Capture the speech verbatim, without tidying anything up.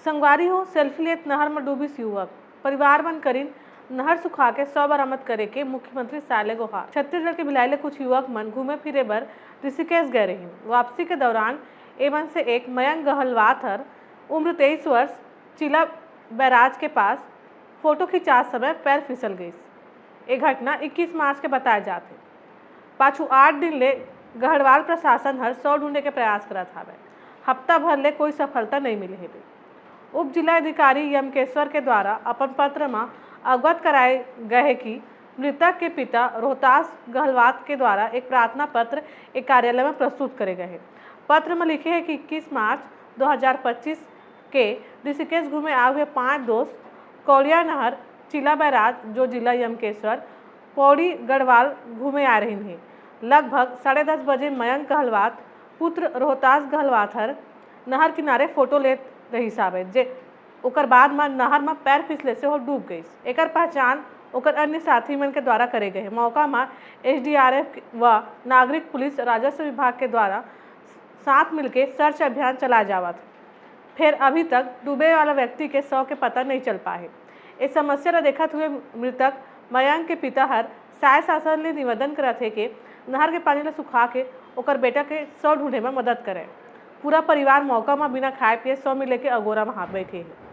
संगवारी हो, सेल्फी लेत नहर म डूबिस युवक, परिवार मन करिन नहर सुखा के शव बरामद करे के मुख्यमंत्री साय ले गोहार। छत्तीसगढ़ के भिलाई ले कुछ युवक मन घूमे फिरे बर ऋषिकेश गए रहिन। वापसी के दौरान एमन से एक मयंक गहलवात हर उम्र तेईस वर्ष चिला बैराज के पास फोटो खिंचात समय पैर फिसल गइस। ए घटना इक्कीस मार्च के बताए जात हे। पाछू आठ दिन ले गढ़वाल प्रशासन हर शव ढूंढे के प्रयास करत हावय। हफ्ता भर ले कोई सफलता नइ मिले हेवे। उप जिला अधिकारी यमकेश्वर के द्वारा अपन पत्र म अवगत कराए गए हे कि मृतक के पिता रोहतास गहलवात के द्वारा एक प्रार्थना पत्र एक कार्यालय में प्रस्तुत करे गए हे। पत्र में लिखे हे कि इक्कीस मार्च दो हज़ार पच्चीस के ऋषिकेश घूमे आए हुए पांच दोस्त कौड़िया नहर, चिला बैराज, जो जिला यमकेश्वर, पौड़ी गढ़वाल घूमे आए रहिन हे। लगभग साढ़े दस बजे मयंक गहलवात पुत्र रोहतास गहलवात हर नहर किनारे फोटो लेत रहिस हावय, जे ओकर बाद म नहर म पैर फिसले से वो डूब गइस। एकर पहचान ओकर अन्य साथी मन के द्वारा करे गए। मौका म एसडीआरएफ व नागरिक पुलिस राजस्व विभाग के द्वारा साथ मिलके सर्च अभियान चलाए जावत, फेर अभी तक डूबे वाला व्यक्ति के शव के पता नहीं चल पाए हे। इस समस्या ल देखत हुए मृतक मयंक के पिता हर साय शासन ले निवेदन करत हे के नहर के पानी ल सुखा के ओकर बेटा के शव ढूंढे म मदद करे। पूरा परिवार मौका म बिना खाए पिए शव मिले के अगोरा म हाथ बैठे हे।